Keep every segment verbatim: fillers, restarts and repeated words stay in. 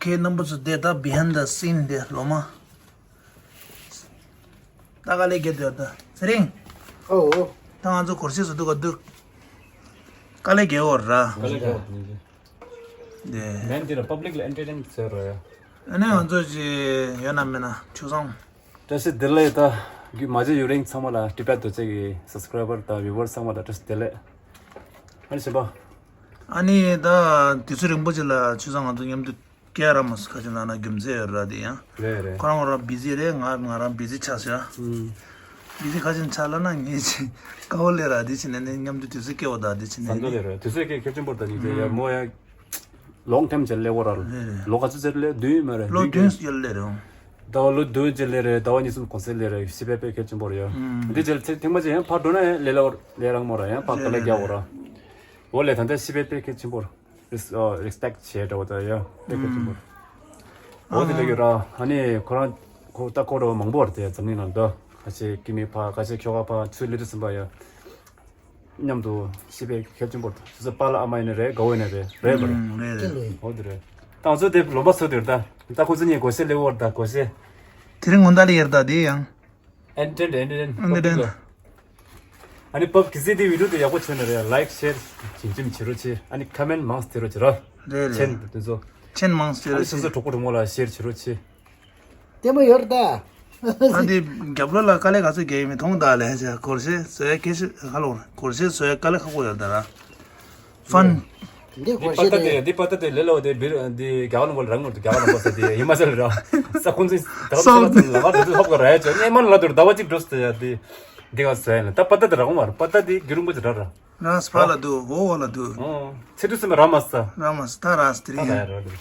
ཁྱེད་རྣམ་པ་ཚོ་དེ་ད་behind the scene དེ་ལོ་མ། ད་དཀའ་ལས་རྒྱག་དུས་ད་ཚེ་རིང་། ཨོ། ད་ང་ཚོ་སྒོར་གཞས་བཟོ་འདུག་ག་འདུག་དཀའ་ལས་རྒྱག་འོ་ར། དཀའ་ལས་རྒྱག་འོ་དེ་ནི་དེ། མེན་དེ་ལ་པབ་ལིག་ལ་ཨེན་ཊར་ཊེན་ཟེར་རོ་ཡ། ཨ་ནི་ང་ཚོ་ཅི་ཡོད་ན་མེད་ན་ཆུ་སང་། བཀྲ་ཤིས་བདེ་ལེགས། ད་རྒྱུ་མ་བརྗེད་ཡུ་རིང་ཚང་མ་ལ་ཊི་པད་རྡོ་རྗེ་གི་སབ་སི་ཀ་རའི་བར་དང་བིའུ་ཝར་ཚང་མ་ལ་བཀྲ་ཤིས་བདེ་ལེགས། ཨ་ནི་གཞན་པ། ཨ་ནི་ད་དུས་ཚོད་རིང་པོ་ཅིག་ལ་ཆུ་སང་ང་ཚོ་མཉམ་དུ་སྐད་ར་མོ་ཁ་ཅིག་ན་ན་རྒྱུ་མཚན་ཡོད་ར་དེ་ཡང་། རེད་རེད། ཁོ་རང་ཁོ་རང་བི་ཟི་རེད། ང་ང་རང་བི་ཟི་ཆགས་ཤག་ཨུམ། བི་ཟི་ཁ་ཅིག་ཆགས་ལ་ན་ངས་ཅི་དཀའ་བོ་ལས་ར་དེ་ཕྱིན་ནས་ནི་མཉམ་དུ་དུས་ཚོད་སྐྱེལ་བ་ད་དེ་ཕྱིན་ནས་ད་ནི་འདོད་ལས་རེད། དུས་ཚོད་སྐྱེལ་ཁེར་ཆེན་པོར་ད་ཉིད་དེ་ཡ་ཨུམ། མོ་ཡ། ལོང་ཊེམ་ཅིག་སླེབས་འོ་ར། རེད་རེད། ལོ་ག་ཚོད་ཅིག་སླེབས་བདུན་མ་རེད། ལོ་བདུན་བདུན་ཅིག་སླེབས་རེད། ཟླ་བ་གཉིས་གསུམ་གོང་ཚད་སླེབས་རེད། ཤི་བའི་དཔེ་གལ་ཆེན་པོ་རེད་ཡ། ཨུམ། འདི་རྗེས་ལ་ཚེ་ཐེངས་མ་ཅིག་ཡང་ཕར་འགྲོ་ན་ཡང་ལས་སླ་བོ་ལས་རང་མོ་ར་ཡང་ཕར་དཀའ་ལས་རྒྱག་འོ་ར། འོ་ལས་ད་ལྟ་ཤི་བའི་དཔེ་གལ་ཆེན་པོ་རེད། རེ་རེ་སི་པེག་བྱས་འདྲ་བོ་ད་ཡ་དཔེ་གལ་ཆེན་པོ་རེད། འོ་དེ་ལས་ཡོད་ར། ཨ་ནི་ཁོ་རང་ཁོ་ད་ཁོ་འདྲ་བོ་མང་པོ་རེད་དེ་འཛམ་གླིང་ནང་འདུག་ཁ་ཤས་ཀི་མི་ཕ་ཁ་ཤས་ཁྱོ་ག་ཕ་ཚུར་སླེབས་དུས་ཙམ་པ་ཡ། མཉམ་དུ་ཤི་བའི་གལ་ཆེན་པོ་རེད། སོ་སོ་པཱ་ལགས་ཨ་མ་ཡིན་ན་རེད། དགའ་བོ་ཡིན་ན་རེད། རེད་པ་རེད། ཨུམ། རེད་རེད། ཨོ་དེ་རེད། ད་ང་ཚོ་དེ་ལོན་པ་བཟོ་དེ་རེད། ད་ད་ཁོ་ཚོ་གཉིས་སྒོར་གཞས་སླེབས་འོ་ར། ད་སྒོར་གཞས། དེ་རིང་དགོང་དག་ལ་ཡར་ད་དེ་ཡང་། ཨེན་ཊར་ཊེན་ཨེན་ཊར་ཊེན་ཨེན་ཊར་ཊེན། ཨ་ནི་པབ་གི་སི་དེ་བི་ཌིའོ་དེ་ཡག་པོ་བྱུང་ན་རེད། ལའིཀ་ཤེར་བྱིན་ཅིམ་བྱེད་རོགས་བྱེད། ཨ་ནི་ཁོ་མེན་མང་སྟེ་རོགས་བྱེད་ར། རེད་རེད། མཆན་དེ་ཚོ། མཆན་མང་སྟེ་རོགས་བྱེད། ཨ་ནི་སོ་སོ་གྲོགས་པོ་གྲོགས་མོ་ལ་ཤེར་བྱེད་རོགས་བྱེད། ལྟད་མོ་ཡོད་རེད་ད། ཨ་འདི་རྒྱབ་ལོགས་ལ་དཀའ་ལས་ག་ཚོད་རྒྱག་ཡོད་མེད་མཐོང་ད་ལས་བྱ་སྒོར་གཞས་བཟོ་ཡ་སྐད་ཆ་ཧ་ལོ། སྒོར་གཞས་བཟོ་ཡ་དཀའ་ལས་ཁག་པོ་ཡོད་ད་ར། ཧྥན། འདི་འདི་སྒོར་པ་ཏ་གཞས་དེ་དེ། འདི་པ་ཏ་དེ་ལེ་ལོ་དེ་བིར་འདི་རྒྱ་གར་ལུང་པ་རང་ངོར་དུ་རྒྱ་གར་ལུང་པ་ས་དེ་ཡིན་མ་ཟེར་ར། ས་ཁོང་ཚོས་ད་ག་ས་ལ་ལ་ང་དུ་ཧོབ་ག་ར་ཡ་ཅོ་ངས་མ་ལ་དུར་ཟླ་བ་གཅིག་འགྲོ་སྟེ་ཡ་དེ་འདི་ག་ཟེར་ཡ་ལ་ད་པ་ཏ་དེ་ར་ཁོང་མ་ར། པ་ཏ་དེ་རྒྱུ་རིང་པོ་ཅིག་ར་ར། ར་སྤ་ལ་དུ་འོ་འོ་ལ་དུ། ཨོ། ཚེ་དུས་སེམས་ར་མ་ས། ར་མ་ས་ད་ར་ས་དེ་རིང་ད་ཡ། ཡ་ར་དེ།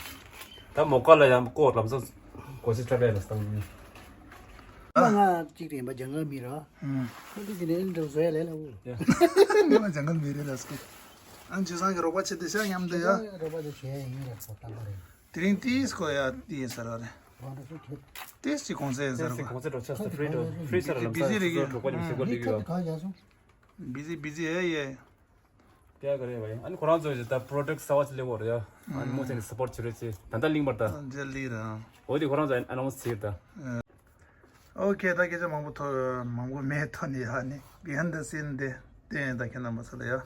ད་མོ་ཀ་ལ་ཡང་ཀོ་ལམ་སང་གོ་ཤེས་ཁྲ་པའི་ལ་སྟངས་ནི། ང་ང་གཅིག་རེད་པ། ཇང་ག་མི་ར། ཨུམ། ཁོ་དེ་ཟིན་ནས་འགྲོ་བཟོ་ཡ་ལས་ལ་འུ། ཡ། ང་ལ་ཇང་ག་མི་རེད་ལ་སྐུ། ཨང་ཆུ་སང་གི་རོགས་པ་བྱེད་དེ་ཤ་མཉམ་དུ་ཡ། རོགས་པ་དེ་བྱས་ཡིན་ར་ཁོ་ཏང་པ་རེད། དེ་རིང་ཏིས་ཁོ་ཡ་ཏིས་ཟེར་བ་རེད། ཏིས་ཅི་གོང་ཚད་ཡིན་ཟེར་བ། གོང་ཚད་འགྲོ་ཆགས་སུ་ཕི་རི་ཕི་རི་ཟེར་ལམ་སང་སོ་སོ་གྲོགས་པོ་ཉི་ཤུ་སྐོར་ལེགས་ཡོད། བི་ཟི་བི་ཟི་ཨེ་ཡེ། ཀྱ་ག་རེ་བ་ཡིན། ཨ་ནི་ཁོ་རང་ཚོ་ཞིག་ད་པྲོ་ཇེཀ་གསར་བ་ཞིག་སླེབས་འོ་རེད་ཡ། ཨ་ནི་མོ་ཚེ་ནི་སི་པོར་བྱེད་རོགས་བྱེད། ད་ལྟ་གླིང་པར་ད། ཇེ་ལི་ར། འོ་དེ་ཁོ་རང་ཚོ་ཨ་ནོན་སི་བྱེད་ད། ཨོ་ཁེ། ད་སྐད་ཆ་མང་པོ་ཐོ་མང་པོ་མེད་ཐོ་ནི་ཡ་ནི་བི་ཧན་ད་སིན་དེ་བསྟན་ད་ཁྱེད་རྣམ་པ་ཚོ་ལ་ཡ།